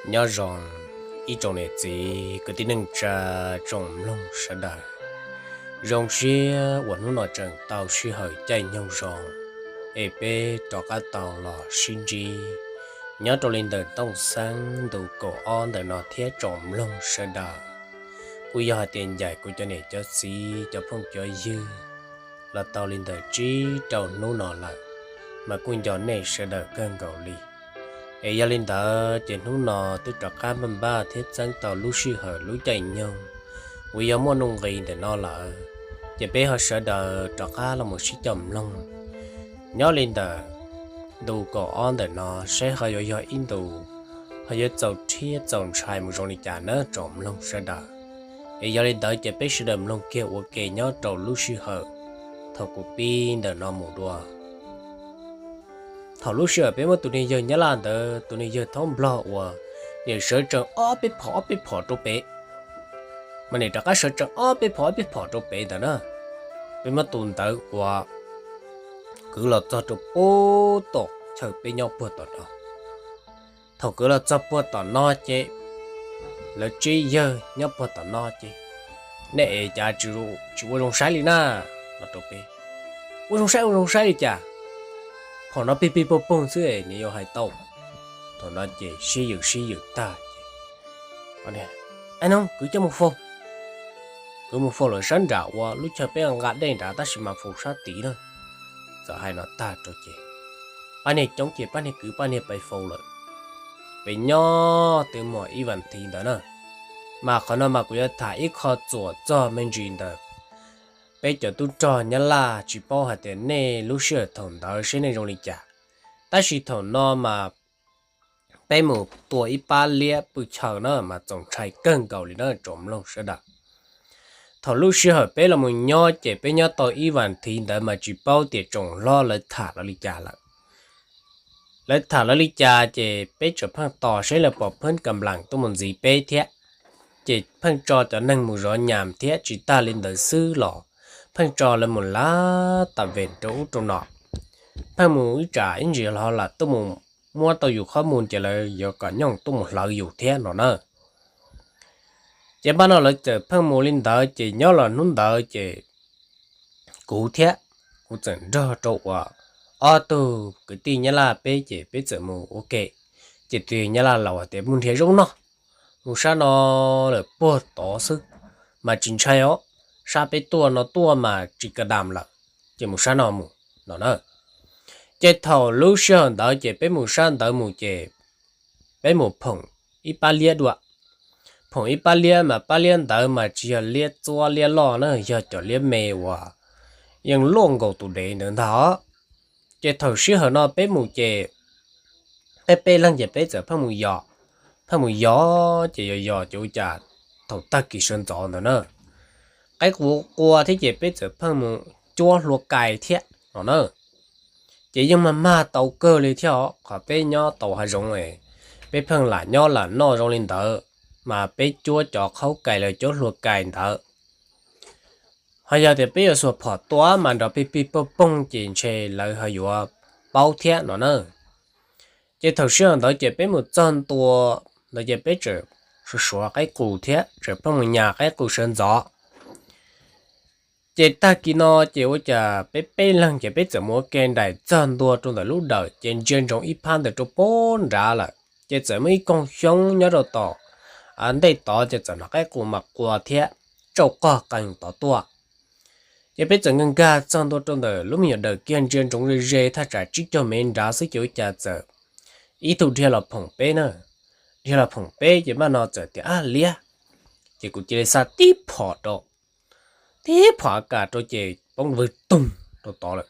Nyob zoo ib tsoom niam txiv kwv tij neej tsa, tsoom mloog sawv daws. Zoo siab uas hnub no tseem tau sij hawm caij nyoog zoo es peb rov qab tau los sib ntsib nyob rau li ntawm Tooj Xeeb ntu kaum ob ntawm no thiab tsoom mloog sawv daws. Kuj yog hais tias ncaim kuv cov niam cov txiv cov phooj cov ywg los tau li ntawm tsib rau hnub no lawm, mas kuj nco nej sawv daws kawg nkaus li. Es yog li ntawd ces hnub no twb rov qab npaj npaj thiab txeeb tau lub sij hawm lub caij nyoog uas yog muaj nuj nqis ntawm no lawm, ces peb ho sawv daws rov qab los mus sib coj mloog nyob li ntawm ntu kaum ob ntawm no saib ho yuav yog ib ntu ho yuav txaus rhiab txaus ntshai mus zoo li cas nawb tsoom mloog sawv daws. Es yog li ntawd ces peb sawv daws mloog kiag ua ke nyob rau lub sij hawm thaum kuv pib ntawm no mus dua. Thaum lub sij hawm peb muab tus niag yawg Nyab Laj ntawd, tus niag yawg thaub Nplog uas nim sawv tsees ob peb phom ob peb phom rau pem, mas nim rov qab sawv tsees ob peb phom ob peb phom rau pem ntawd na, peb muab tus ntawd uas kwv los txog rau puag tom chaw peb nyob puag tom no. Thaum kwv los txog puag tom no ces lawv tsib yawg nyob puag tom no ces, nej es cas tsis ua zoo saib li na, no rau peb. Ua zoo saib ua zoo saib li cas, phom no pig pig poog poog xwb es nws yuav hais tau. Thaum no ces sib yws sib yws tag ces, a no, kwv coj mus faus. Kwv mus faus lawm sab nram uas lub chaw peb nqa dej nrad tab sis mas faus sab tid na. Txawm hais no tag rau ces pab niag coob ces pab niag kwv pab niag pais faus lawm. Peb nyob twb muaj ib vas thiv ntawd na, mas qhov no mas kuv yuav tham ib qho txuas txog me ntsis ntawm peb cov tub rog Nyab Laj, tsis paub hais tias nej lub sij hawm thaum ntawd seb nej zoo li cas. Tab sis thaum no mas peb mus tua ib pab liab pw chaw na mas txaus ntshai kawg nkaus li na tsoom mloog sawv daws. Thaum lub sij hawm peb los mus nyob ces peb nyob tau ib vas thiv ntawd mas tsis paub tias tsoom hlob lawv tham lawv li cas lawm. Lawv tham lawv li cas ces peb tseem pheej tos seb lawv pom phab ka nplas tuaj mus ntxiv peb thiab. Ces pheej tso cov neeg mus zov nyas thiab tsis tag li ntawd xwb los pheej tso lawv mus lav tas vem rau ub rau no. Pheej mus ib tsam ib ntsis los lam tuaj mus muab tau yus qhov mus ces lawv yuav kom nyooj tuaj mus hlawv yus thiab no na. Ces npaj no lawv txawm pheej mus li ntawd ces nyob los hnub ntawd ces kuv thiab kuv txawm nrog rau uas ob tug kwv tij Nyab Laj peb ces peb txawm mus ua ke. Ces tus Nyab Laj laus hais tias mus nrhiav zaub noj, mus sab no lawm puag tod xwb, mas tsis ntshai os, sab peb tuaj no tuaj mas tsis ka dam lawm, ces mus sab no mus no na. Ces thaum lub sij hawm ntawd ces peb mus sab ntawd mus ces peb mus phoom ib pab liab dua. Phoom ib pab liab mas pab liab ntawd mas tsis yog liab txuab liab loj na, yog cov liab me uas yeej luaj nkaus tus dev ntawd ntag. Ces thaum sij hawm no peb mus ces peb peb leeg ces peb txawm pheej mus yos, pheej mus yos ces yos yos ces ua cas thaum tag kis sawv ntxov ntawd na, qaib qus qua thiab ces peb txawm pheej mus cuab hlua kais thiab no na. Ces yeej mag mag tau kawg li thiab os, qhov peb nyob tau hav zoov, peb pheej lam nyob lam noj zoo li ntawd, mas peb cuab cov qhaub kais los cuab hlua kais ntawd, ho yog tias peb yuav xuas phom tua mas nrov pig pig poog poog ces ntshe lawv ho yuav paub thiab no na. Ces thaum sij hawm ntawd ces peb mus txog ntua ntawd ces peb tseem suav suav qaib qus thiab tseem pheej mus nyas qaib qus sawv ntxov. Ces tag kis no ces ua cas peb peb leeg ces peb txawm mus ua ke nraim txog ntua rau ntawm lub dawm ces ntsia ntsoov ib phab ntawd rau puag nrad lawm ces txawm muaj ib koog xyoob nyob rau tom ntej tod ces txawm hnov qaib qus mas qua thiab tsauj qog qees tod tuaj. Ces peb txawm nkag nkag txog ntua rau ntawm lub me nyuam dawm kiag ntsia ntsoov ze ze thaj tsam tsib caug mev nrad xwb ces ua cas txawm ib tug dhia los phoom peb na. Dhia los phoom peb ces npaj no txawm tias ab liab, ces kuv cia li xa tib phom rau, tib phom a kas rau ces poob vwg toog rau tod lawm.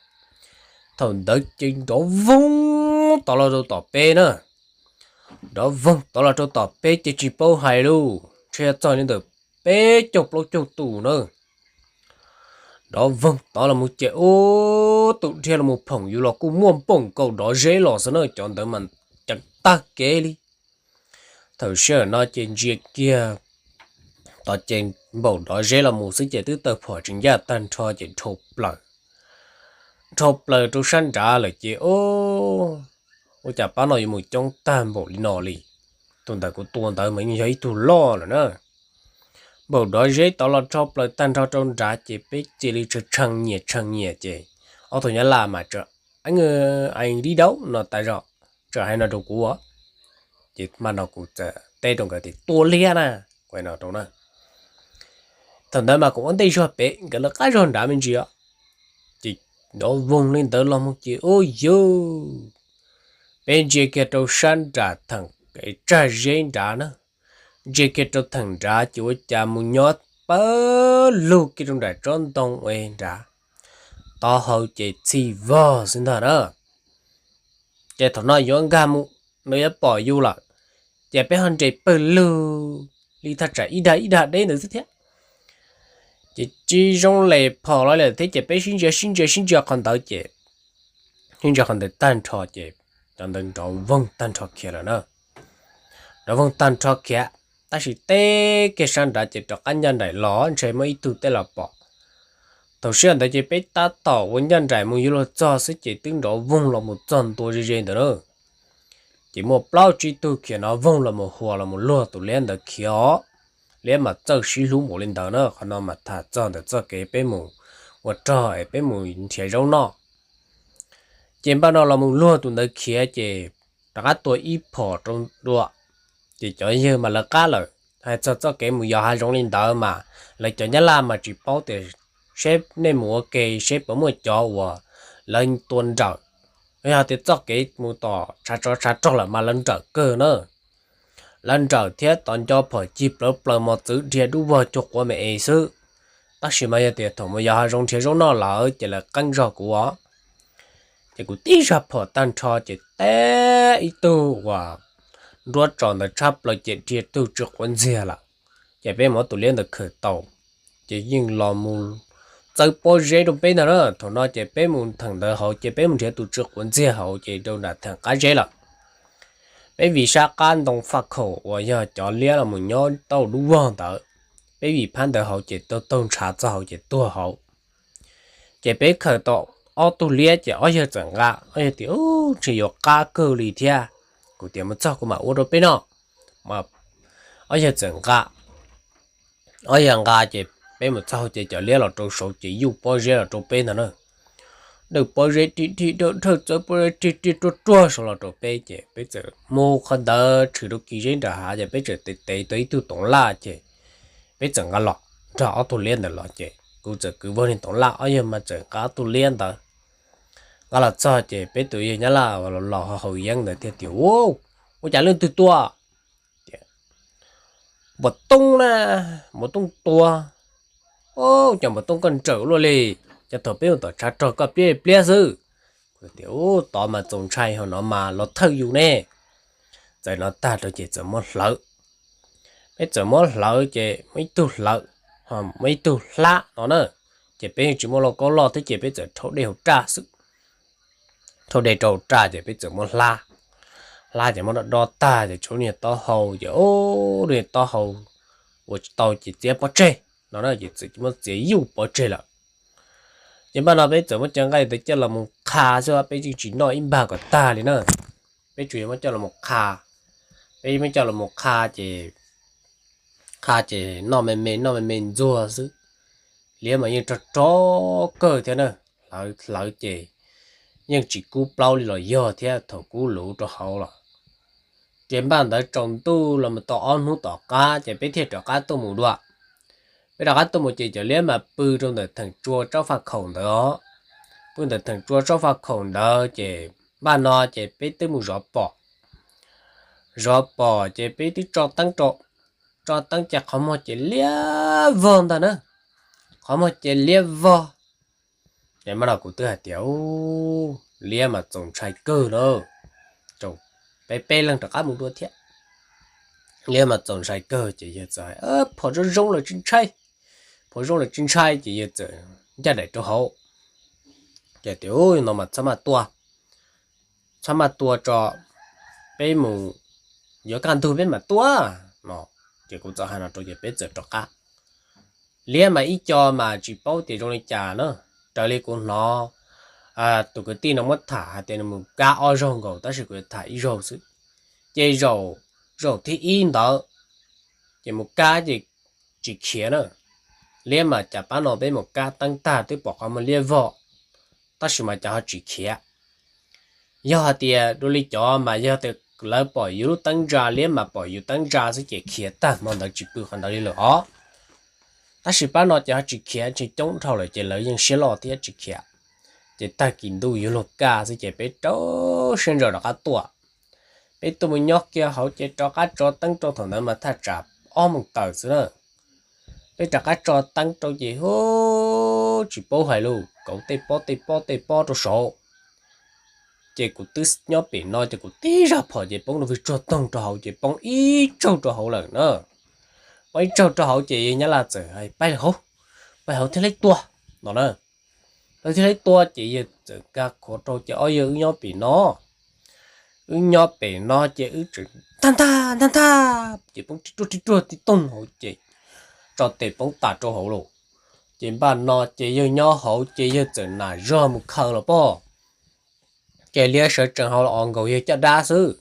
Thaum ntawd ces nrov voog tod los rau tom peb na, nrov voog tod los rau tom peb ces tsis paub hais lauj, ntshe txog li ntawm peb caug plaub caug tus na. Nrov voog tod los mus ces ub, tus dhia los mus phoom yus los kuj muaj npaum nkaus dov zeb los xwb na, cov ntawd mas ceev tag kev li. Thaum sij hawm no ces ntsia kiag tod ces npaum dov zeb los mus xwb ces twb tawg phom tsis ncaj tag nrho ces dhau plaws, dhau plaws rau sab nrad lawm ces ub, ua cas pab no yuav mus coob tag npaum li no li. tus ntawm kuv tua ntawd mas yeej yog ib tug loj lawm na. Npaum dov zeb tod los rho plaws tag nrho rau nrad ces peb cia li tshee nyias tshee nyias ces ob tug nyab laj mas tsa, eev dib daub no tas zog, tsa hais no rau kuv. Ces mas no kuv txawm teb rau nkawd tias tua liab na, kuv no rau na. Thaum ntawd mas kuv ua ntej zog pem, nkawd lawv qab zog nrad me ntsis os. Ces nrov voog li ntawd los mus ces ub yug, peb ntsia kiag rau sab nram theem tsag zeb nrad na, ntsia kiag rau theem nrad ces ua cas mus nyob pawg lug kiag rau nram tsob ntoo ua nrad, tov hau ces txhij vog xwb ntag na. Ces thaum no yuav nkag mus, nws yuav pom yus lawm, ces peb ho nres pawg lug li thaj tsam ib dag ib dag deb ntawd xwb thiab. Ces tsis zoo li phom los lawm thiab ces peb sib ntsia sib ntsia sib ntsia qhov ntawd ces, sib ntsia qhov ntawd tag nrho ces cov ntawd nrov voog tag nrho khiav lawm na. Nrov voog tag nrho khiav, tab sis teb kiag sab nrad ces rov qab ncaj nraim los ntshe muaj ib tug tej los pom. Thaum sij hawm ntawd ces peb tab tom ua ncaj nraim mus yuav luag txog xwb ces twb nrov voog los mus txog ntua ze ze ntawd na. Ces muaj plaub tsib tug khiav nrov voog los mus huas los mus luag tus liab ntawd khiav os. Liab mas txawj sib hlub npaum li ntawd na, qhov no mas tham txog ntawm txoj kev peb mus ua rog es peb mus nrhiav zaub noj. Ces npaj no los mus luag tus ntawd khiav ces rov qab tua ib phom rau dua. Ces cov yawg mas lawv qab lawm, hais txog txoj kev mus yos hav zoov li ntawd mas lawv cov nyab laj mas tsis paub tias seb nej mus ua ke seb puas muaj cov uas lawv tua nrawm. Yog tias txoj kev mus tom tshav tsov tshav rog lawm mas lawv nrawm kawg na. Lawv nrawm thiab tom nco phom cig plawv plaws mos txwv dhia dub vog cuag quav me es xwb. Tab sis mas yog tias thaum mus yos hav zoov nrhiav zaub noj lawm ces lawv qeeb zog kuv os. Ces kuv tib zag phom tag nrho ces teb ib tug uas nruab tso ntawd tshab plaws ces dhia tug tsw quav ntxiag lawm. Ces peb muab tus liab ntawd khaws tau, ces yeej los mus txawb pob zeb rau peb ntag na. Thaum no ces peb mus theem ntawd hauv ces peb mus nrhiav tus tsw quav ntxiag hauv ces rau nram theem qab zeb lawm. Peb vim sab qab ntoo faj khaum uas yog cov liab los mus nyob tau dub vog ntawd, peb vim phab ntawd hauv ces taug taug ntshav txog hauv ces tuag hauv. Ces peb khaws tau ob tug liab ces ob yawg txawm nqa, ob yawg tias, Ub, ntshe yuav qab kawg li thiab. Kuv tias, Mus txog kuv mam ua rau peb noj. Ob yawg txawm nqa, ob yawg nqa ces peb mus txog ces cov liab los rau saud ces yuj pob zeb los rau peb ntag na. Dawj pob zeb rig rig dawj dawj, txawb pob zeb rig rig ruaj ruaj saud los rau peb ces peb txawm mus qhov ntawd tshwm rau kis zeb nram hav ces peb txawm tev tev tau ib tug toov laj ces peb txawm nqa los nrog ob tug liab ntawd los ces kuv txawm kwv vag niag toov laj, ob yawg mas txawm nqa ob tug liab ntawd. Nqa los txog ces peb tus yawg nyab laj los haus yeeb ntawd thiaj tias, Ua, ua cas leej twg tua? Tias, Npua Tooj na, Npua Tooj tua. Ua cas Npua Tooj koj nrawm luaj li, cas thaum peb mus tom tshav rog koj pliab pliab xwb. Kuv tias, Ub, tod mas txaus ntshai, ho no mas los thawj yus ne. Txawm no tag rau ces txawm muab hlawv. Peb txawm muab hlawv ces muaj ib tug hlawv, muaj ib tug hlab no na. Ces peb yeej tsis muaj lauj kaub loj thiab ces peb txawm rhaub dej hauv raj xwb. Rhaub dej rau hauv raj ces peb txawm muab hlab. Hlab ces muab do do tag ces tshuav niag taub hau ces, ub, niag taub hau ua tsis tau ces txiav pov tseg no na, ces txawm muab txiav yuj pov tseg lawm. Ces npaj no peb txawm muab cov nqaij ntawd coj los mus qha xwb, peb yeej tsis noj ib npag kom tag li na. Peb tsuas yog muab coj los mus qha. Peb muab coj los mus qha ces, qha ces noj me me noj me me ntxuag xwb. Liab mas yeej rog rog kawg thiab na, hlawv hlawv ces yeej tsis kub plaub li los yog thiab, thaum kub luv rau hauv los. Ces npaj ntawd tsaus ntuj los mus tau ob hnub tom qab ces peb thiaj rov qab tuaj mus dua. Peb rov qab tuaj mus ces cov liab mas pw rau ntawm theem tsua tsob faj khaum ntawd os. Pw ntawm theem tsua tsob faj khaum ntawd ces npaj no ces peb twb mus zov pom. Zov pom ces peb twb tso teeb rau, tso teeb ces qhov muag ces liab vog ntag na. Qhov muag ces liab vog. Ces npaj no kuv twb hais tias, Ub, liab mas txaus ntshai kawg na. Rau peb peb leeg rov qab mus dua thiab. Liab mas txaus ntshai kawg ces yawg txawm hais, Phom zoo zoo lawm tsis ntshai, phom zoo lawm tsis ntshai. Ces yawg txawm ncaj daim rau hauv. Ces tias, Ub, no mas txhob maj tua, txhob maj tua tso, peb mus, yuav kaj ntug peb mam tua no. Ces kuv txawm hais no rau ces peb txawm rov qab. Liab mas ib co mas tsis paub tias zoo li cas na. Raws li kuv hnov tus kwv tij no muab tham hais tias nws mus kab ob zaug nkaus, tab sis kuv yuav tham ib zaug xwb. Ces zaum zaum thib ib ntawd ces mus kab ces tsis khiav na. Liab mas cas pab no peb mus kab teeb tag twb pom qhov muag liab vog, tab sis mas cas ho tsis khiav. Yog hais tias dua li cov mas yog tias lawv pom yus lub teeb ntsa, liab mas pom yus teeb ntsa xwb ces khiav tag hmo ntawd tsis pw qhov ntawd li lawm os. Tab sis pab no ces ho tsis khiav, ntshe coob dhau lawm ces lawv yeej siab loj thiab tsis khiav. Ces tag kis ntuj yuav luag kaj xwb ces peb rau siab ntso rov qab tuaj. Peb tuaj mus nyob kiag hauv ces rov qab tso teeb rau, thaum ntawd mas thaj tsam ob moos taws xwb na. Peb rov qab tso teeb rau ces hu, tsis paub hais lus, kauv tej pob tej pob tej pob rau saud. Ces kuv twb nyob pem no ces kuv tib zaj phom ces poob rau vij tsuag toog rau hauv ces poob ib tsaug rau hauv lawm na. Poob ib tsaug rau hauv ces yawg Nyab Laj txawm hais pab hauv, pab hauv thiaj li tua no na. Lawv thiaj li tua ces yawg txawm nkag khuav rau ces ob yawg wb nyob pem no, wb nyob pem no ces wb tseem ntag ntag ntag ntag ces poob tib ruaj tib ruaj tib toog hauv ces tso tes poob tas rau hauv lawm. Ces npaj no ces yawg nyob hauv ces yawg txawm nam zog mus khaws los pob. Ces liab sawv tsees hauv los os nkaus yawg caj dab xwb.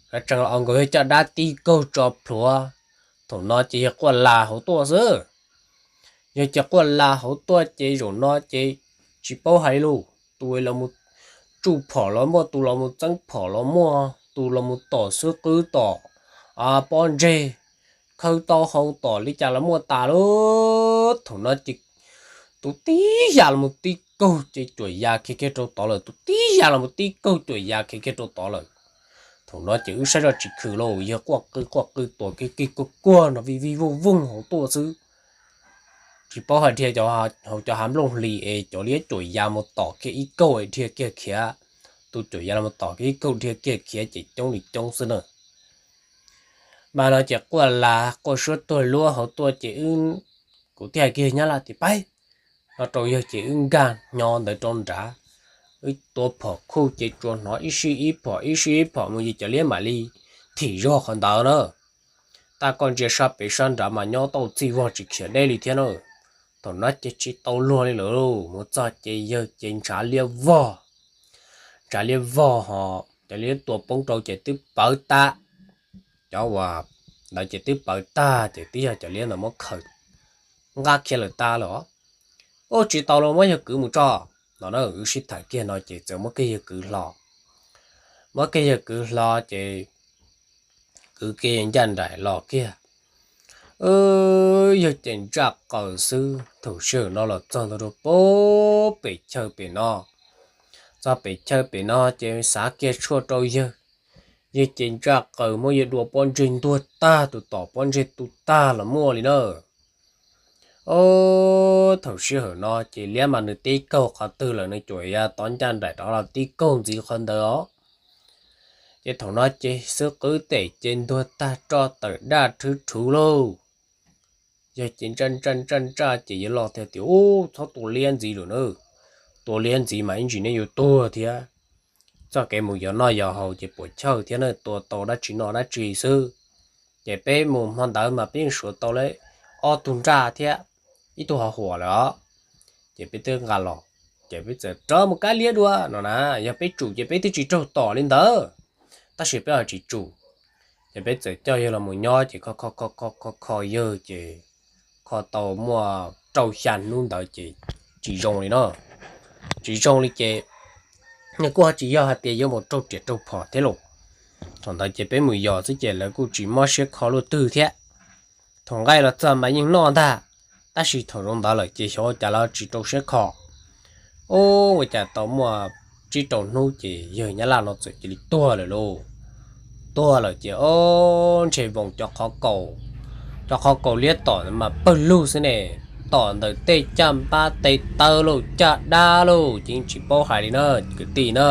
Sawv tsees los os nkaus yawg caj dab tib kaug tso plhuav. Thaum no ces yawg quaj las hauv tuaj xwb. Yawg ces quaj las hauv tuaj ces zaum no ces tsis paub hais lus, tus los mus tsuj phom los muaj, tus los mus txeeb phom los muaj, tus los mus tom xwb qwb tom pob ntseg, khawb taub hau tom li cas los muaj tas lawm. Thaum no ces tus tib ya los mus tib kaug ces cuam ya khiav kiag rau tod lawm, tus tib ya los mus tib kaug cuam ya khiav kiag rau tod lawm. Thaum no ces wb saib zoj tsis khwm lauj, yawg quaj qw quaj qw tuam kiag kiag kuag kuag no vij vij vooj vooj hauv tuaj xwb. Tsis paub hais dhia hauv cov hav nplooj hlis es cov liab cuam ya mus tom kiag ib kaug es dhia kiag khiav, tus cuam ya los tom kiag ib kaug dhia kiag khiav ces coob li coob xwb na. Mas no ces quaj las quaj suab tuag luab hauv tuaj ces wb, kuv thiaj hais kiag Nyab Laj tias pab no rau yawg ces wb nkag hnyo ntawd rau nrad, wb tua phom khuj ces tsuas hnov ib sij ib phom ib sij ib phom mus ces cov liab mam li thim zog qhov ntawd na. Tab koj ntsia sab pem sab nrad mas nyob tau txij vog tsis khiav deb li thiab na. Thaum no ces tsis tau luag li lawm, mus txog ces yawg ces ntshav liab vog, ntshav liab vog ho cov liab tua poob rau ces twb pawv tag. Cov uas ntawd ces twb pawv tag ces twb yog cov liab ntawd muab khaws nqa khiav lawm tag lawm os. Ub, tsis tau los muab yawg kwv mus tso no na. Wb sib tham kiag no ces txawm muab kiag yawg kwv hlo, muab kiag yawg kwv hlo ces kwv kiag ncaj nraim los kiag. Yawg ces ntsaj qaws xwb. Thaum sij hawm no los txog ntua rau pem chaw pem no, txog pem chaw pem no ces xav kiag tshuaj rau yawg. Yawg ces ntsaj qaws muab yawg dua pob ntseg ntuag tag, tus tom pob ntseg tu tag los muaj li na. Ob, thaum sij hawm no ces liab mas nws tib kaug qhov twg lawm nws cuam ya tod ncaj nraim rov los tib kaug ntxiv qhov ntawd os. Ces thaum no ces xwb qwb tes ces ntuag tag roj tawm daj rhwv rhuv lauj. Yawg ces ntsaj ntsaj ntsaj ntsaj ces yawg los thiaj tias ub, txhob tua liab ntxiv lawm na. Tua liab ntxiv mas ib ntsis nej yuav tuag thiab. Txoj kev mus yos noj yos haus ces puas chawj thiab na, tua tau dab tsi noj dab tsi xwb. Ces peb mus hmo ntawd mas peb yeej suav tau li ob tug nraj thiab ib tug ho huam lawm os. Ces peb twb nqa los, ces peb txawm rov mus kab liab dua no na. Yog peb tsum ces peb twb tsis raug tom li ntawd, tab sis peb ho tsis tsum. Ces peb txawm coj yawg los mus nyob ces kho kho kho kho kho yawg ces kho tau muaj rau xya hnub ntawd ces tsis zoo li no. Tsis zoo li ces nws kuj ho tsis yog hais tias yuav mus raug riam raug phom thiab lauj. Thaum ntawd ces peb mus yos xwb ces lawv kuj tsis mob siab kho luaj twg thiab. Thaum nqaij los txog mas yeej noj ntag, tab sis thaum zoo ntawd lawm ces xyov ua cas lawv tsis rau siab kho. Ub, ua cas tau muaj tsib rau hnub ces yawg Nyab Laj no txawm cia li tuag lawm lauj. Tuag lawm ces ob, ntshe voos cov qhov kaus, cov qhov kaus liab tom mas pawg lug xwb ne, tom ntawm tej caj npab tes taw lauj, caj dab lauj, ces tsis paub hais li na kwv tij na.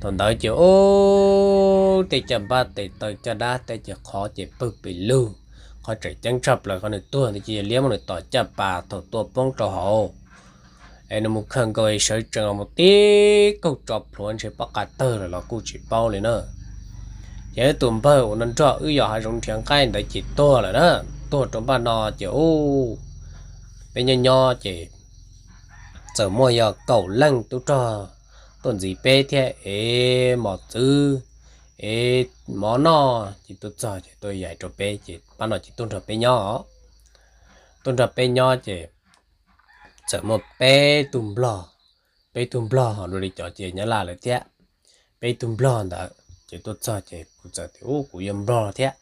Thaum ntawd ces ob, tej caj npab tes taw caj dab tej ces qhov ces pawg pes lug. Qhov tseem ceeb tshaj plaws qhov nws tuag ntawd ces yog liab muab nws tom caj pas thaum tua poob rau hauv es nws mus khawm nkaus es sawv tsees los mus tib kaug tso plhuav ntshe pob qa tawg lawm los kuj tsis paub li na. Ces wb tus npawg uas no nrog wb yos hav zoov nrhiav nqaij ntawd ces tuag lawm na. Tuag rau npaj no ces ub, peb nyob nyob ces txawm muaj yog kaum leej tub rog tuaj ntxiv peb thiab es mos txwv es mov noj ces tuaj txog ces tuaj yais rau peb ces pab no ces tuaj nrog peb nyob. Tuaj nrog peb nyob ces txawm muaj peb tug nplog, peb tug nplog ho dua li cov ces nyab laj lawm thiab. Peb tug nplog ntawd ces tuaj txog ces kuv txawm tias, Ub, kuv yog nplog thiab,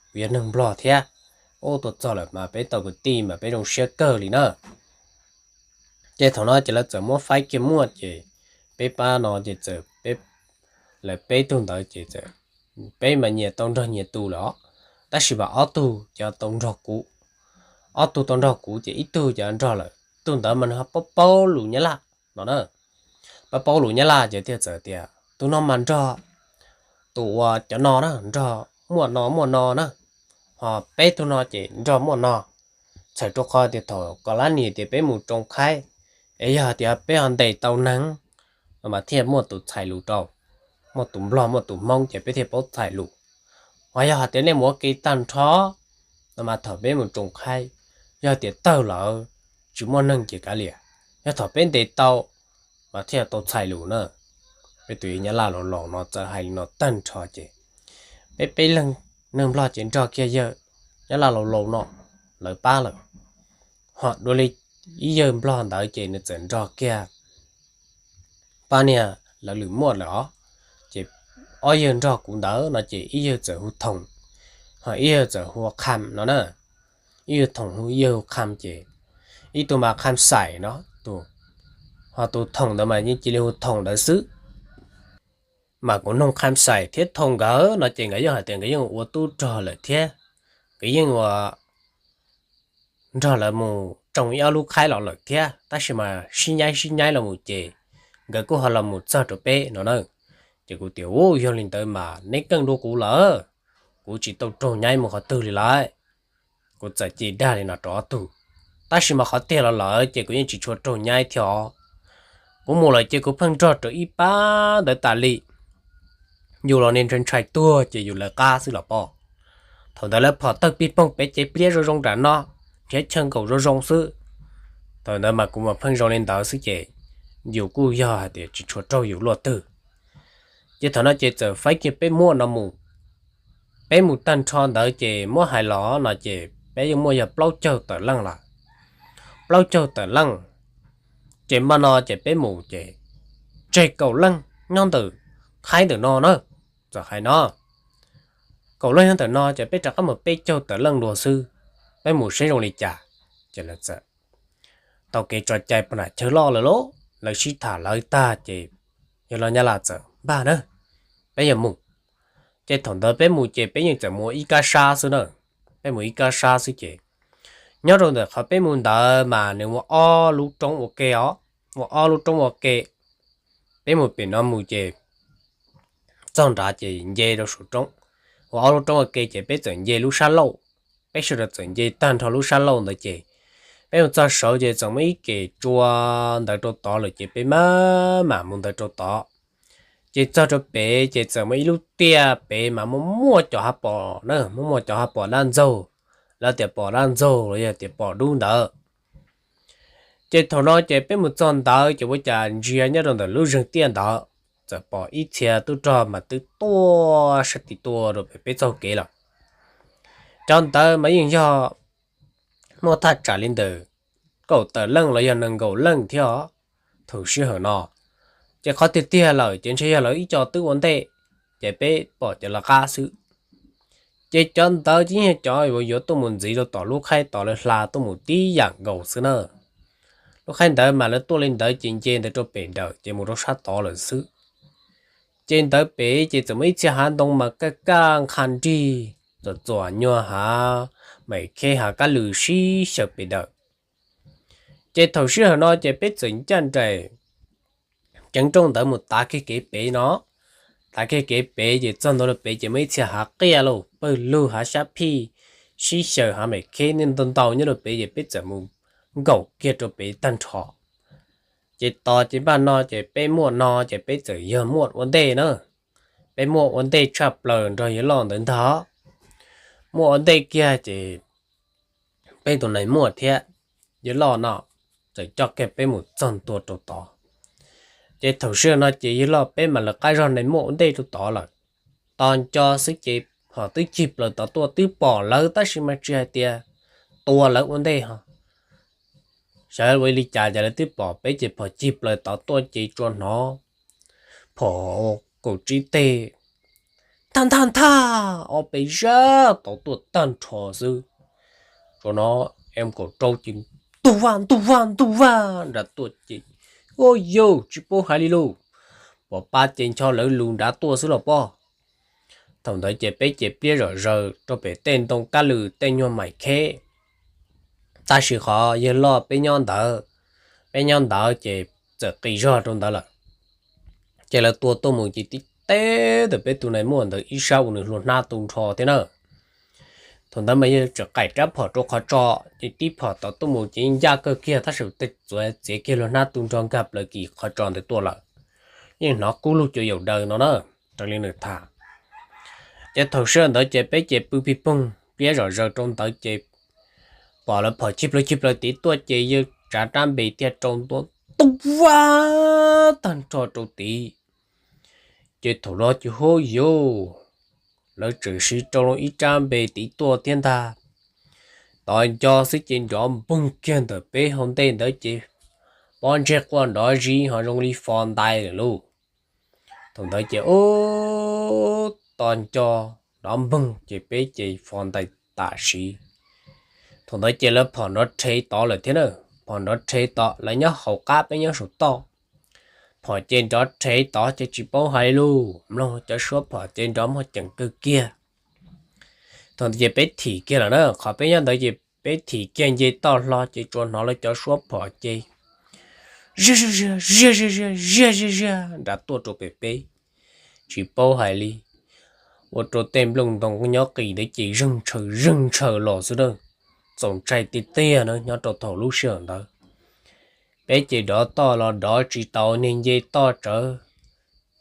kuv yog neeg nplog thiab. Ub, tuaj txog lawm mas peb tau kwv tij mas peb zoo siab kawg li na. Ces thaum no ces lawv txawm muab faib kiag muaj ces peb pab no ces txawm peb, lawv peb tug ntawd ces txawm, peb mas nyias tau nrog nyias tus lawm os, tab sis mas ob tug ces tau nrog kuv. Ob tug tau nrog kuv ces ib tug ces nrog lawm, tus ntawd mas nws ho paub paub lus nyab laj no na. Paub paub lus nyab laj ces thiaj txawm tias tus no mas nrog tus uas cov no na, nrog muaj no muaj no na, ho peb tug no ces nrog muaj no. Txhawm rau qhov tias thaum koj lab nis tias peb mus roos qhaib, es yog tias peb ho ntes tau neeg no mas thiaj muaj tus txhais lus rau, muaj tus nplog muaj tus hmoob ces peb thiaj paub txhais lus. Ho yog hais tias nej mus ua ke tag nrho no mas thaum peb mus roos qhaib, yog tias tawg lawm tsis muaj neeg ces kav liam, yog thaum peb ntes tau mas thiaj tau txhais lus na. Peb tus yawg nyab laj laus laus no txawm hais li no tag nrho ces peb peb leeg neeg nplog ces nrog kiag yawg nyab laj laus laus no lawv pab lawm. Ho dua li ib yawg nplog ntawd ces nws txawm nrog kiag pab niag lawv lwm muaj lawm os. Ces ob yawg nrog kuv ntawd no ces ib yawg txawm hu Thoom, ho ib yawg txawm hu Kham no na. Ib yawg Thoom hu, ib yawg hu Kham ces ib tug mas Kham Xais no, ho tus Thoom ntawd mas yeej cia li hu Thoom ntawd xwb. Mas kuv noog Kham Xais thiab Thoom nkawd no ces nkawd yeej hais tias nkawd yeej ua tub rog lawm thiab, nkawd yeej ua nrog lawv mus roos ib ob lub qhaib los lawm thiab, tab sis mas sib nyaib sib nyaib los mus ces nkawd kuj ho los mus txog rau peb no na. Ces kuv tias, Ub, yog li ntawd mas neb keej dua kuv lawm, kuv tsis tau raug nyaib mus qhov twg li lawm. Kuv txawm cem dag li no rau ob tug, tab sis mas qhov tiag los lawm ces kuv yeej tsis tshua raug nyaib thiab os. Kuv mus lawm ces kuv pheej nrog rau ib pab ntawd tas li. Yus los niag ntshai ntshai tuag ces yus lawv qab xwb los pom. Thaum ntawd lawv phom tawg pig poog pem ces pliab zoo zoo nram no, nrhiav chaw nkaum zoo zoo xwb. Thaum ntawd mas kuv mas pheej zoo li ntawd xwb ces yus kuj yog hais tias tsis tshua raug yus luaj twg. Ces thaum no ces txawm faib kiag peb muaj no mus. Peb mus tag nrho ntawd ces muab hais los no ces peb yeej muaj yog plaub caug tawm leej lawm. Plaub caug tawm leej. Ces npaj no ces peb mus ces tseg kaum leej nyob ntawm qhaib ntawm no na. Txawm hais no, kaum leej nyob ntawm no ces peb rov qab mus peb caug tawm leej dua xwb. Peb mus seb zoo li cas. Ces lawv txawm tau kev tso cai pog nram chaw loj lawm lauj, lawv sib tham lawv tag ces yawg laus nyab laj txawm, Npaj na, peb yuav mus. Ces thaum ntawd peb mus ces peb yeej txawm mus ib kab sab xwb na. Peb mus ib kab sab xwb ces nyob rau ntawm qhov peb mus ntawd mas nws ua ob lub roob ua ke os, ua ob lub roob ua ke. Peb mus pem no mus ces txog nrad ces nce rau saum roob, ua ob lub roob ua ke ces peb txawm nce lub sab laug. Peb sawv daws txawm nce tag nrho lub sab laug ntawd ces peb mus txog saud ces txawm muaj ib kem tsua ntawd rau tod lawm ces peb mam mam mus ntawd rau tod. Ces txog rau pem ces txawm muaj ib lub tiaj pem mas muaj muaj cov hav pos na, muaj muaj cov hav pos dab ntxaug, lawv tias pos dab ntxaug los yog tias pos dub ntawd. Ces thaum no ces peb mus txog ntawd ces ua cas ntsia nyob rau ntawm lub zeeg tiaj ntawd txawm pom ib txhia tub rog mas twb tuaj sab tim tua rau pem peb txoj kev lawm. Cov ntawd mas yeej yog muaj thaj tsam li ntawm kaum tawm leej los yog nees nkaum leej thiab os. Thaum sij hawm no ces qhov tiag tiag lawm ces ntshe yog lawv ib co twb ua ntej, ces peb pom cov lawv qab xwb. Ces cov ntawd ces yeej yog cov uas yuav tuaj mus ntxiv rau tom lub qhaib tod lawv hla tuaj mus tib yam nkaus xwb na. Lub qhaib ntawd mas lawv tuaj li ntawd ces nce ntawd rau pem dawm ces mus rau sab tod lawm xwb. Ces ntawd pem ces txawm muaj ib txhia hav ntoo mas kaj kaj nqha nrig, txom txom nyuag hav, maim kheb hav kab lws sib xyaw pem dawm. Ces thaum sij hawm no ces peb txawm ncaj nraim ceev rooj ntawd mus tav kiag kev pem no. Tav kiag kev pem ces txog ntua rau pem ces muaj ib txhia hav qiaj lauj, pawg lug hav xyab phij, sib xyaw hav maim kheb niaj ntau ntau nyob rau pem ces peb txawm mus nkaum kiag rau pem tag nrho. Ces tos ces npaj no ces peb muaj no ces peb txawm yog muaj ua ntej na. Peb muaj ua ntej tshaj plaws nrog yawg loj ntawd ntag. Muaj ua ntej kiag ces peb tus nais muaj thiab yawg loj no txawm coj kiag peb mus txog ntua rau tod. Ces thaum sij hawm no ces yawg loj peb mas lawv qab zog nais muaj ua ntej rau tod lawm. tos nco xwb ces phom twb cig plaws tod tuaj twb pom lawv tab sis mas tsis hais tias tua lawv ua ntej ho. Xyov ua li cas ces lawv twb pom peb ces phom cig plaws tod tuaj ces tsuas hnov phom kaum tsib teg, thaj thaj thaj, ob peb zaj tod tuaj tag nrho xwb. Tsuas hnov em kaum rau ces ntug vaj ntug vaj ntug vaj nrad tuaj ces, ua yus tsis paub hais li lauj, pom pab ces ncho lawv lus nrad tuaj xwb los pob. Thaum ntawd ces peb ces pliab zom zaws rau pem tej ntoo kab lws tej nyuag mais kheb, tab sis qhov yawg loj peb nyob ntawd, peb nyob ntawd ces txawm qis zog rau ntawd lawm. Ces lawv tua tuaj mus ces tib teb ntawm peb tus nais muaj ntawd ib sab uas nws hlua hnab tu nrho thiab na. Thaum ntawd mas yawg txawm qaim rab phom rau qhov tso, ces tib phom tod tuaj mus ces yeej ncaj kawg kiag tab sis tej txuav txiav kiag hlua hnab tu nrho nkag plaws kis qhov tso ntawd tuaj lawm. Yeej hnov kub lug cuag yaum daws no na, raws li nws tham. Ces thaum sij hawm ntawd ces peb ces pw pig poog pliab zom zaws rau ntawd ces pom lawv phom cig plaws cig plaws tid tuaj ces yawg tsav rab npe thiaj rau ntua ntug vaj tag nrho rau tid. Ces thaum no ces huab yus, lawv tseem siv rau ib rab npe tid tuaj thiab ntag. Tos nco xwb ces nrov npoog kiag ntawm peb hauv ntej ntawd ces pob ntseg quaj nrov zis ho zoo li fo ntais lawm lauj. Thaum ntawd ces ub, tos nco nrov npoog ces peb ces fo ntais tam sim. Thaum ntawd ces lawv phom nrov rhe tod lawm thiab na, phom nrov rhe tod lawv nyob hauv qab peb nyob saum toj. Phom ces nrov rhe tod ces tsis paub hais li lauj, mloog cov suab phom ces nrov muaj ceem kawg kiag. Thaum ntawd ces peb thim kiag lawm na, qhov peb nyob ntawd ces peb thim kiag nce toj hlo ces tsuas hnov lawv cov suab phom ces ziag ziag ziag ziag ziag ziag ziag ziag ziag nrad tuaj rau pem peb. Tsis paub hais li, ua rau tej nplooj ntoo nyob qis ntawd ces zeeg ntshaw zeeg ntshaw los xwb na. Txaus ntshai tiag tiag na nyob rau thaum lub sij hawm ntawd. Peb ces dov toj los dov tsis tau, niag nce toj tsawv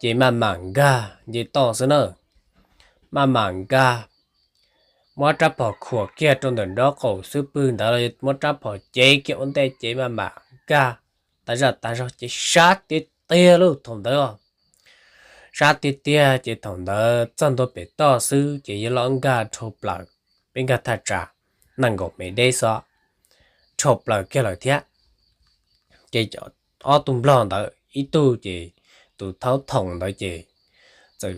ces maj mam nkag nce toj xwb na. Maj mam nkag, muab rab phom khuam kiag rau ntawm nraub qaum xwb, pw ntawd los muab rab phom cev kiag ua ntej ces maj mam nkag tas zaj tas zog ces sab tiag tiag lauj thaum ntawd. Sab tiag tiag ces thaum ntawd txog ntua pem toj xwb ces yawg loj nkag dhau plaws, peb nkag thaj tsam nees nkaum mev deb xwb, dhau plaws kiag lawm thiab. Ces ob tug nplog ntawd ib tug ces tus thaub thoom ntawd ces txawm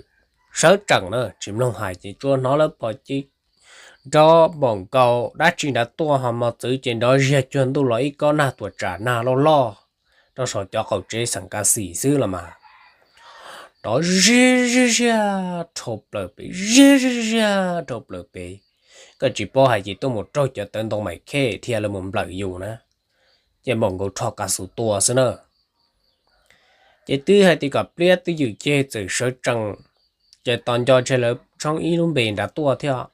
sawv tsees na tsis mloog hais ces tsuas hnov lawv phom ces nrov npaum nkaus dab tsi nrad tuaj ho mos txwv ces nrov ziag cuag ntuj los ib kob nag tuam tsam nag loj loj rau saum cov qaum tsev xeem ka xim xwb los mas. Nrov ziag ziag ziag dhau plaws pem, ziag ziag ziag dhau plaws pem. Koj tsis paub hais ces tuaj mus raug cov tawv ntoo mais khej thiab lawv mus nplawm yus na, ces npaum nkaus rho ka xus tua xwb na. Ces twb hais tias kom pliab twb ywm ces txawm sawv tsees, ces tos nco ntshe lawv tshoob ib lub npe nrad tuaj thiab.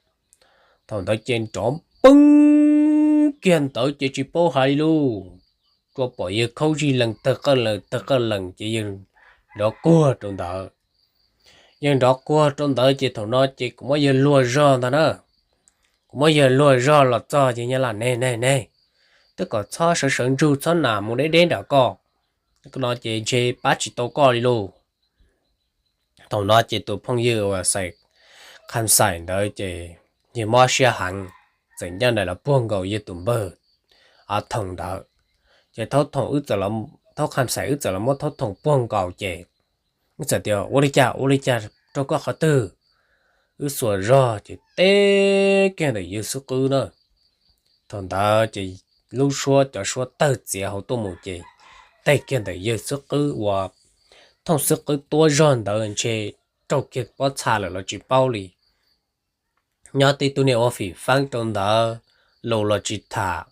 Thaum ntawd ces nrov npeeb kiag ntawd ces tsis paub hais li lauj, tsuas pom yawg khaub zig lees tawg qawj lees tawg qawj lees ces yawg nrov kuag rau ntawd. Yawg nrov kuag rau ntawd ces thaum no ces kuv muab yawg luag zog ntag na. Kuv muab yawg luag zog los txog ces nyab laj, ne ne ne, twb kom txhob sawv sawv ntsug txhob nam mus deb deb nram koj no ces ntshe pab tsis tau koj li lauj. Thaum no ces tus phooj ywg uas xaim qha xaim ntawd ces yawg mob siab heev, txawm ncaj nraim los puag nkaus yawg tus npawg a thoom ntawd. Ces thaub thoom wb txawm, thaub qha xaim wb txawm los muab thaub thoom puag nkaus ces wb txawm tias, ua li cas ua li cas, raug koj qhov twg? Wb xuas zog ces teb kiag ntawm yawg xub qwb na. Thaum ntawd ces lub suab cov suab tawg txiav hauv tuaj mus ces teb kiag ntawm yawg xub qwb uas thooj xub qwb tuab zog ntawd ntshe raug kiag pob txha lawm los tsis paub li. Nyob tib tug niag ua fim feeb rau ntawd, lus los tsis tham,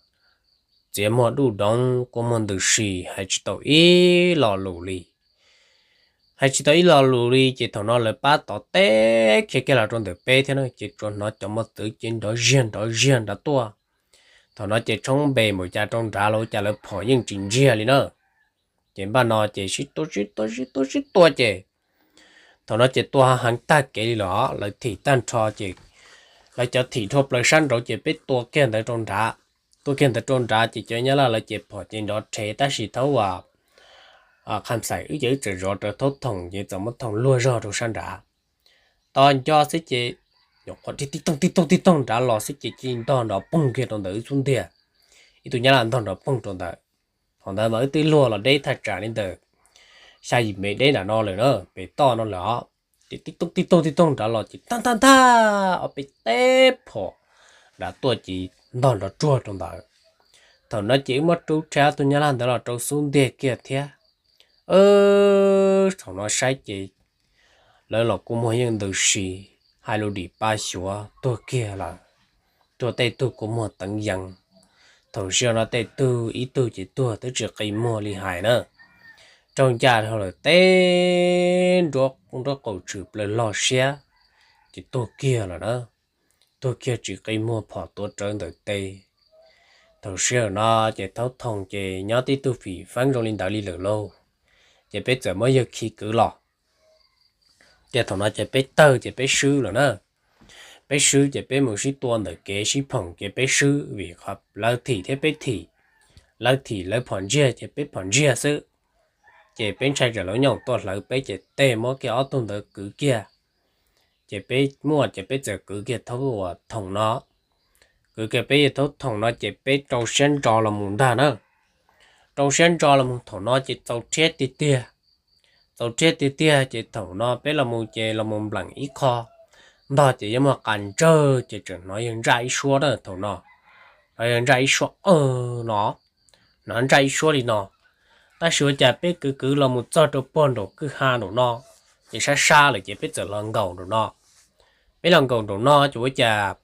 txiav muag duj doov kua muag ntws si, hais tsis tau ib lo lus li. Hais tsis tau ib lo lus li ces thaum no lawv pab tod teb kiag kiag los rau ntawm peb thiab na ces tsuas hnov cov mos txwv ces nrov ziag nrov ziag nrad tuaj. Thaum no ces tshoob npe npaum cas rau nrad los ua cas lawv phom yeej tsis ntsiag li na. Ces npaj no ces sib tua sib tua sib tua sib tua ces thaum no ces tua heev tag kev li los lawv thim tag nrho ces lawv cov thim dhau plaws sab nraud ces peb tua kiag ntawd rau nrad. Tua kiag ntawd rau nrad ces cov nyab laj lawv ces phom ces nrov rhe tab sis thaub uas qha xaim wb ces wb txawm zov raws thaub thoom ces txawm muab thoom luag zog rau sab nrad. tos nco xwb ces nyuam qhuav tib tooj tib tooj tib tooj nrad los xwb ces cia li ntog nrov poog kiag rau ntawm wb xub ntiag. Ib tug nyab laj ntog nrov poog rau ntawd. Thaum ntawd mas wb twb luag los deb thaj tsam li ntawm xya yim mev deb nram no lawm na, pem toj no lawm os. Ces tib tooj tib tooj tib tooj nrad los ces tag tag tag ob peb teg phom nrad tuaj ces ntog nrov ruag rau ntawd. Thaum no ces wb muab rub rhe ob tug nyab laj ntawd los rau xub ntiag kiag thiab. Thaum no saib ces lawv los kua muag yeej ntws si, hais lus dim pa xyuav tuag kiag lawm. Tuag tej tug kua muag teev yees. Thaum sij hawm no tej tug ib tug ces tuag twb tsis qi muag li hais na. Raug ncaj dhau lawm teb nruab qaum tshwm plaws log siab, ces tuag kiag lawm na. Tuag kiag tsis qi muag phom tuav rawv ntawm tes. Thaum sij hawm no ces thaub thoom ces nyob tib tug fim feeb zoo li ntawd li lawm lauj. Ces peb txawm muab yawg khi kwv los. Ces thaum no ces peb tawg ces peb swb lawm na. Peb swb ces peb mus sib tua ntawm kev sib phoom ces peb swb vim qhov lawv thim thiab peb thim. Lawv thim lawv phom ntsiag ces peb phom ntsiag xwb. Ces peb ntshai tsam lawv nyob tuaj hlawv peb ces tej muab kiag ob tug ntawd kwv kiag. Ces peb muaj ces peb txawm kwv kiag thaub uas thoom no. Kwv kiag peb yawg thaub thoom no ces peb rau siab ntso los mus ntag na. Rau siab ntso los mus thaum no ces txaus rhiab tiag tiag. Txaus rhiab tiag tiag ces thaum no peb los mus ces los mus npleem ib qho ntog ces yuav muaj qas ntsawg ces tseem hnov yawg ntsaj ib suab na thaum no. Hnov yawg ntsaj ib suab no, hnov ntsaj ib suab li no. Tab sis ua cas peb kwv kwv los mus txog rau puag nraum kwj ha nraum no, ces sab sab lawm ces peb txawm los nkaum nraum no. Peb los nkaum nraum no ces ua cas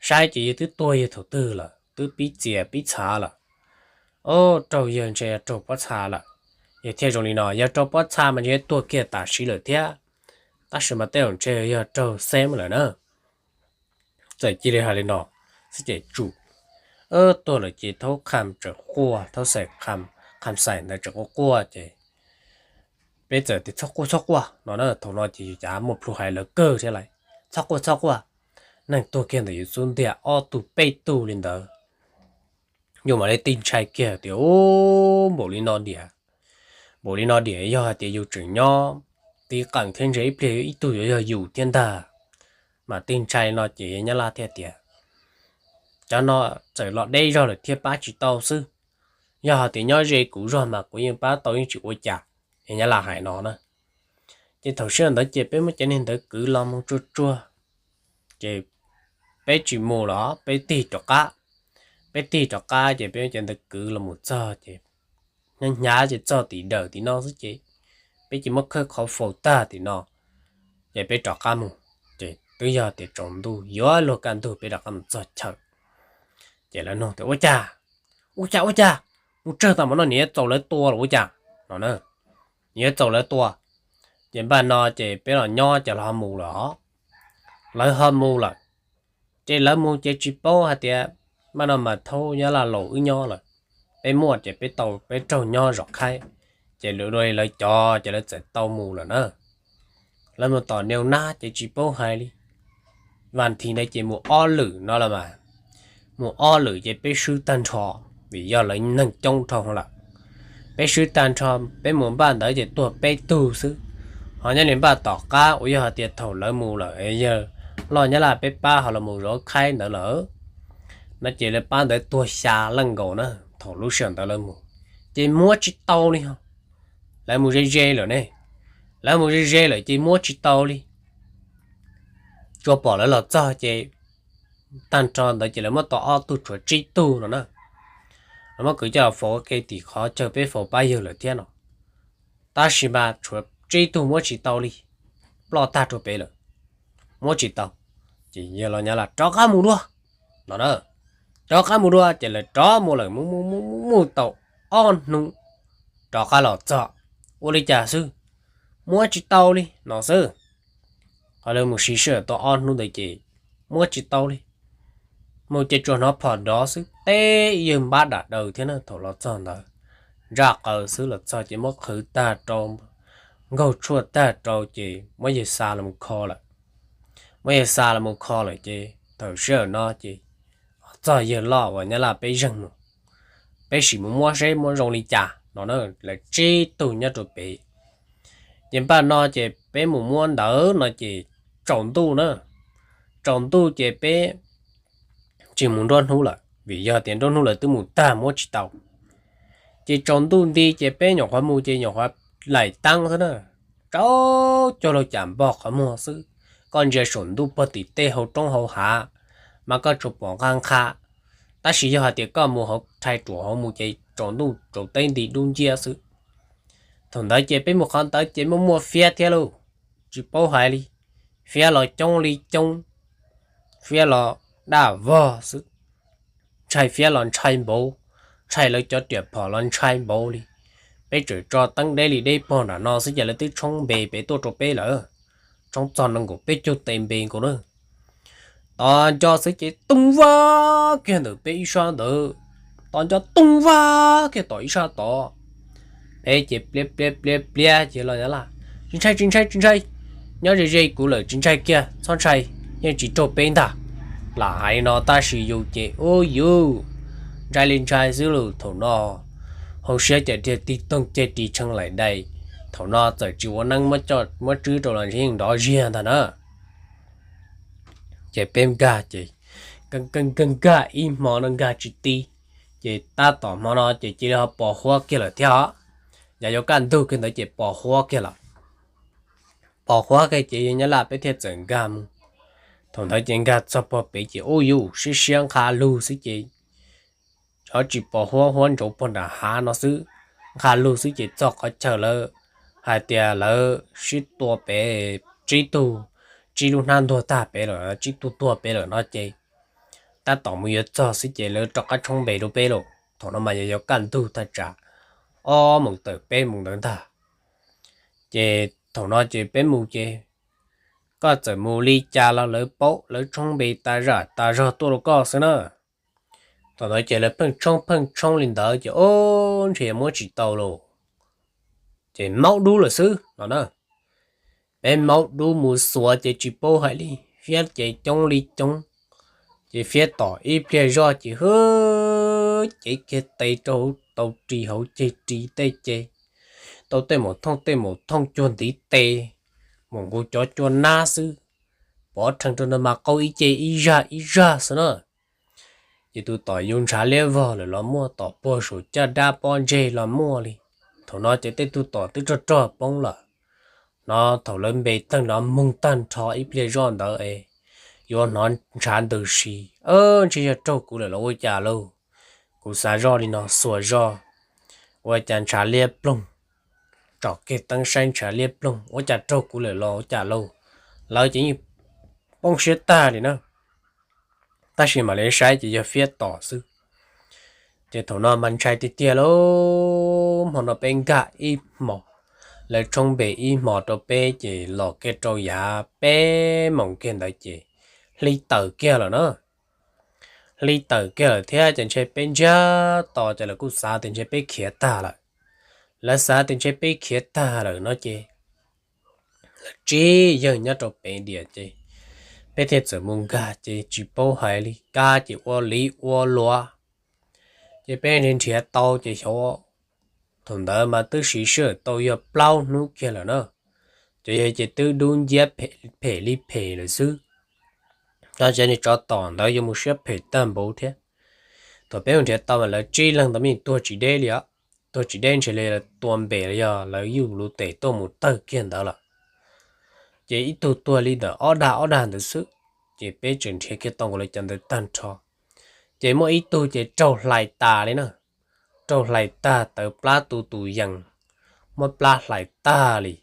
saib ces yawg twb tuag yawg thaum twg lawm, twb pib txias pib txhav lawm. Au, raug yawg ntshe yog raug pob txha lawm. Yawg thiaj zoo li no, yog raug pob txha mas ntshe tuag kiag tam sim lawm thiab. Tab sis mas tej zaum ntshe yog raug xeb lawm na. Txawm cia li hais li no xwb ces tsum tuag lawm ces thaub qham tseem quaj, thaub xaim, qham xaim ntawd tseem quaj quaj ces peb txawm tias txhob quaj txhob quaj no na. Thaum no ces yus cav muaj plhu hais lawv kawg thiab lawm, txhob quaj txhob quaj. Neeg tuag kiag ntawm yus xub ntiag ob tug peb tug li ntawd, yus mam li tig ntshai kiag tias u, npaum li no diam, npaum li no diam yog hais tias yus tseem nyob tiv qees thiab ntshe ib pliag ib tug yuav yog yus thiab ntag. Mas tig ntshai no ces nyab laj thiaj tias cov no txawm los deb zog lawm thiab pab tsis tau xwb. Yog hais tias nyob ze kuv zog mas kuv yeej pab tau yeej tsis ua cas. Nyab laj hais no na. Ces thaum sij hawm ntawd ces peb muab cov neeg ntawd kwv los mus tsuag tsuag, ces peb tsis mus los peb tig rov qab. Peb tig rov qab ces peb muab cov ntawd kwv los mus txog ces hnyav hnyav ces txog tim dawm tim no xwb ces peb cia muab khawb qhov faus tag tim no, ces peb rov qab mus. Ces twb yog tias tsaus ntuj yuav luag kaj ntug peb rov qab mus txog chaw. Ces lawv nug tias ua cas, ua cas ua cas mus tsawg tas mus no niam yuav txaus lawv tua los ua cas no na, niam yuav txaus lawv tua. Ces npaj no ces peb los nyob ces lawv ho mus lawm os. Lawv ho mus lawm, ces lawv mus ces tsis paub hais tias npaj no mas thaum nyab laj laus wb nyob lawm, peb muaj ces peb tau peb raug nyob zov khaib, ces lawv dua li lawv cov ces lawv txawm tau mus lawm na. Lawv mus tom niau nab ces tsis paub hais li. Vas thiv ntawd ces mus ob lwm no los mas, mus ob lwm ces peb swb tag nrho, vim yog lawv neeg coob dhau lawm. Peb swb tag nrho, peb mus npaj ntawd ces tuag peb tug xwb. Ho nyob li npaj tom qab uas yog hais tias thaum lawv mus lawm yawg loj nyab laj peb pab ho los mus zov khaib ntawd lawm, no ces lawv pab ntawd tuag xya leej nkaus na. Thaum lub sij hawm ntawd lawv mus ces muab tsis tau li. Lawv mus ze ze lawm ne, lawv mus ze ze lawm ces muab tsis tau li. Tsuas pom lawv los txog ces tag nrho ntawd ces lawv muab tau ob tug tshuav tsib tug no na. Lawv muab kwv coj los faus ua ke tim qhov chaw peb faus pab yawg lawm thiab no. Tab sis mas tshuav tsib tug muab tsis tau li, ploj tag rau pem lawm, muab tsis tau. Ces yawg los nyab laj rov qab mus dua no na, rov qab mus dua ces lawv rov mus lawm, mus mus mus mus tau ob hnub rov qab los txog, ua li cas xwb, muab tsis tau li no xwb. Qhov lawv mus siv sij hawm tau ob hnub ntawd ces muab tsis tau li. Mus ces tsuas hnov phom nrov xwb, teb yawg npab dam daws thiab na. Thaum los txog ntawd ntsaj qaws xwb, los txog ces muab qhwv tag rau, nkaug tshuaj tag rau ces muab yawg xa los mus kho lawm. Muab yawg xa los mus kho lawm ces thaum sij hawm no ces txog yawg loj uas nyab laj peb zeeg mus, peb sim mus muab seb muab zoo li cas no na. Lawv tsib tug nyob rau pem, ces npaj no ces peb mus muab ntawd no ces tsaus ntuj na, tsaus ntuj ces peb tsis mus nruab hnub lawm, vim yog tias nruab hnub lawv twb mus tag muab tsis tau. Ces tsaus ntuj nti ces peb nyuam qhuav mus ces nyuam qhuav laim taab xwb na, rau cog lug cas npog qhov muag xwb, koj ntsia saum ntuj pog tim tej hauv roob hauv hav mas koj tsuas pom nqaj nqha, tab sis yog hais tias koj mus hauv rhais ruam hauv mus ces tsaus ntuj tsaus teb nti dub nciab xwb. Thaum ntawd ces peb mus qhov ntawd ces muaj muaj fiab thiab lauj, tsis paub hais li, fiab los coob li coob, fiab los daj vog xwb, ntshai fiab los ntshai npaum, ntshai lawv cov riam phom los ntshai npaum li. Peb tseem tso teeb deb li deb pog nram no xwb ces lawv twb tshoob npe pem tuaj rau peb lawm, tshoob txog nees nkaum peb caug tes npe nkaus na. Tos nco xwb ces tooj vab kiag ntawm peb ib sab ntawd, tos nco tooj vab kiag tom ib sab tod. Peb ces pliab pliab pliab pliab ces los nyob laj, tsis ntshai tsis ntshai tsis ntshai, nyob ze ze kuv lawm tsis ntshai kiag txhob ntshai, yeej tsis raug peb ntag. Lam hais li no tab sis yus ces ub yus ntshai li ntshai xwb lus thaum no, hauv siab ces dhia tig toog ceg ris tshee laim dais. Thaum no txawm tsis ua neeb muab tswb rau los ntshe yeej nrov ziag ntag na. Ces peb nkag ces, nkag nkag ib hmo no nkag tsis ti, ces tab tom hmo no ces cia li ho pos huab kiag lawm thiab os. Yog yuav kaj ntug kiag ntawd ces pos huab kiag lawm. Pos huab kiag ces yog nyob laj peb thiaj txawm nkag mus. Thaum ntawd ces nkag txog pog pem ces ub yus siab siab nqha lug xwb ces, tsis pos huab huab ntsaus pog nram hav no xwb, nqha lug xwb ces txog qhov chaw lawv hais tias lawv sib tua pem, tsib tug, tsib lub hnab ntuag tag pem lawm, tsib tug tuag pem lawm no ces tab tom mus yuav txog xwb ces lawv rov qab tshoob npe rau peb lawm. Thaum no mas yog yuav kaj ntug thaj tsam ob moos tawm peb moos ntawd ntag. Ces thaum no ces peb mus ces koj txawm mus li cas los lawv paub, lawv tshoob npe tas zam tas zog tuaj rau koj xwb na. Thaum ntawd ces lawv pheej tshoob pheej tshoob li ntawd ces ub ntshe yuav muab tsis tau lawm, ces maub dub lawm xwb no na. Peb maub dub mus xuav ces tsis paub hais li, fiab ces coob li coob, ces fiab tom ib pliag zoj ces hwb cev kiag tes rau hauv tau ris hauv ceg ris tej ces tau tej mus thooj tej mus thooj cuag ntiv tes, mus nqus cov cua nab xwb, pov rhees rau ntawd mas qau ib ce ib zaj ib zaj xwb na. Ces tus tom yus ntshav liab vog lawm los muaj, tom puag saum caj dab pob ntseg los muaj li. Thaum no ces tej tug tom twb rog rog poob lawm. No thaum lawv npe tag nrho moog tag nrho ib pliag zoj ntawd es yuav hnov ntshav ntws si, ntshe yog raug kuv lawm los ua cas lauj. Kuv xav zoj li no xuas zoj, ua cas ntshav liab ploog, tsom kiag teeb saib ntshav liab ploog, ua cas raug kuv lawm los ua cas lauj. Lawv ces yeej poob siab tag li na, tab sis mam li saib ces yog fiab tom xwb. Ces thaum no mas ntshai tiag tiag lauj, hmo no peb nkag ib hmos, lawv tshoob npe ib hmos rau peb ces los kiag rau yav peb moos kiag ntawd ces hli tawm kiag lawm na. Hli tawm kiag lawm thiab ces ntshe peb ntsiag to ces lawv kuj xav tias ntshe peb khiav tag lawm. Lawv xav tias ntshe peb khiav tag lawm no ces lawv tsib yawg nyob rau pem diam ces peb thiaj txawm mus nkag ces tsis paub hais li, kab ces ua li ua luav. Ces peb nrhiav tau ces xyov, thaum ntawd mas twb siv sij hawm tau yog plaub hnub kiag lawm na. Ces yog ces twb dub nciab phem li phem lawm xwb. Cov tsev neeg tsov tom ntawd yuav mus siab phem tag npaum thiab. Thaum peb mus nrhiav tau mas lawv tsib leeg ntawd yeej tuag tsis deb li os. Tuag tsis deb ntshe li lawv tua npem los yog lawv yuj lub tes tuaj mus tawg kiag ntawd lawm. Ces ib tug tuag li ntawm ob dag ob dag ntawd xwb. Ces peb tseem nrhiav kiag tau nkaus lawv cov ntawd tag nrho. Ces muaj ib tug ces raug hlais tas li na, raug hlais tag tawv plab tu tus yees, muab plab hlais tag li,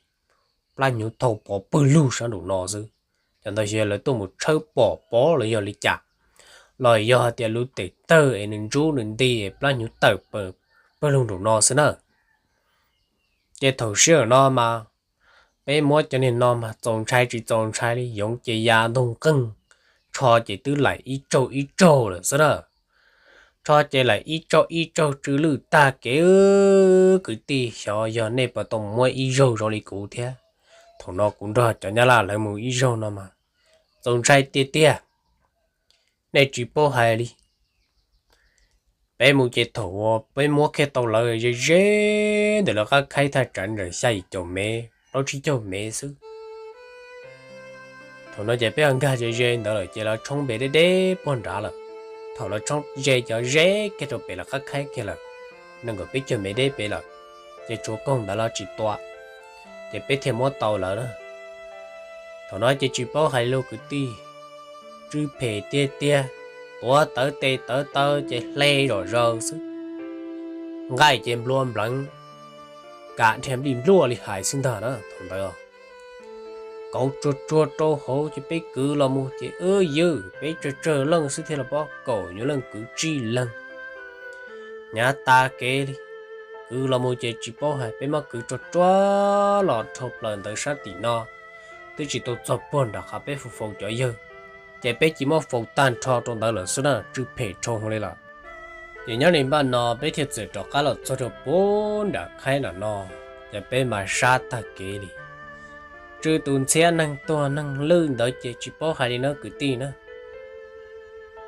plab hnyuv thau pov pawg lug sab nraum no xwb. Cov ntawd xyov lawv tuaj mus tshawb pom pov los yog li cas, los yog hais tias lub tes tawg es nws ntsub nws nti es plab hnyuv tawm pawg lug nraum no xwb na. Ces thaum sij hawm no mas peb muab cov niag no mas txaus ntshai tsis txaus ntshai li, yoov ces ya ntoog nqeeg, tsho ces twb laim ib tsaug ib tsaug lawm xwb na. Tsho ces laim ib tsaug ib tsaug tsw lwj tag kev. Kwv tij, xyov yog nej puas tau mus muab ib zaug zoo li kuv thiab. Thaum no kuv nrog cov Nyab Laj lawv mus ib zaug no mas txaus ntshai tiag tiag, nej tsis paub hais li. Peb mus ces thaum uas peb muab kiag tau lawv ze ze ntawm lawv qab khaib thaj tsam ntawm xya yim caum mev plaub tsib caug mev xwb. Thaum no ces peb ho nkag ze ze ntawd lawm ces lawv tshoob npe deb deb puag nrad lawm. Thaum lawv tshoob ze cov ze kiag rau pem lawv qab khaib kiag lawm, nees nkaum peb caug mev deb pem lawm, ces tsuas koog ntawd los tsis tua, ces peb thiaj muab tau lawv na. Thaum no ces tsis paub hais lus kwv tij, tsw phem tiag tiag, tuav tawv tes tawv taw ces hle zom zaws xwb, nqaij ces nplua npleev, kam dhia nplij npluaj li hais xwb ntag na. Thaum ntawd kauv tsuag tsuag rau hauv ces peb kwv los mus ces wb ywg peb tsawg tsawg leej xwb thiaj los pab kaum nyuag leej kwv tsib leeg. Hnyav tas kev li, kwv los mus ces tsis paub hais peb muab kwv tsuag tsuag los dhau plaws ntawd sab tim no, twb tsis tau txog puag nram qhov peb faus faus cov yawg, ces peb cia muab faus tag nrho rau ntawd lawm xwb na, tsw phem dhau li lawm. Ces nyob li npaj no peb thiaj txawm rov qab los txog rau puag nram khaib nram no, ces peb mas sab tag kev li. Tsw tus ntxhiab neeg tuag neeg lwj ntawd ces tsis paub hais li no kwv tij na.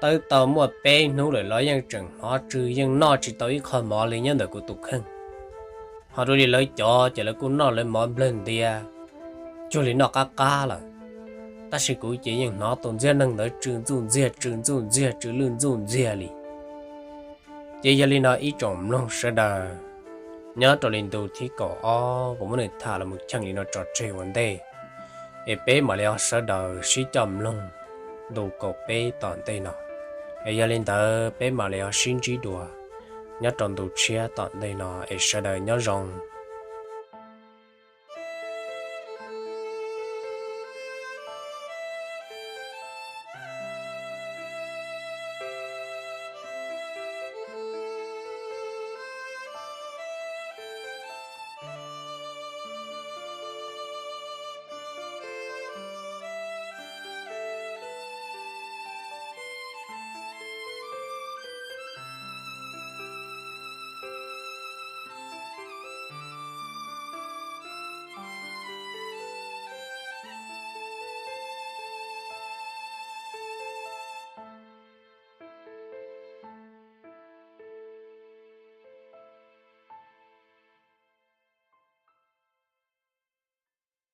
Twb tau muaj peb hnub lawm los yeej tseem hnov tsw, yeej noj tsis tau ib qho mov li nyob ntawm kuv tus kheej. Ho dua li lawv cov ces lawv kuj noj lawv mov nplawg ntias cuag li noj qab qab lawm, tab sis kuv ces yeej hnov tus ntxhiab neeg ntawd tsw ntxuj ntxiag, tsw ntxuj ntxiag, tsw lwj ntxuj ntxiag li. Ces yog li no ib tsoom mloog sawv daws, nyob rau li ntu thib kaum ob kuv muab nws tham los mus cheem li no tso tseg ua ntej, es peb mam li ho sawv daws sib coj mloog ntu kaum peb tom ntej no. Es yog li ntawd peb mam li ho sib ntsib dua nyob rau ntu tshiab tom ntej no, es sawv daws nyob zoo.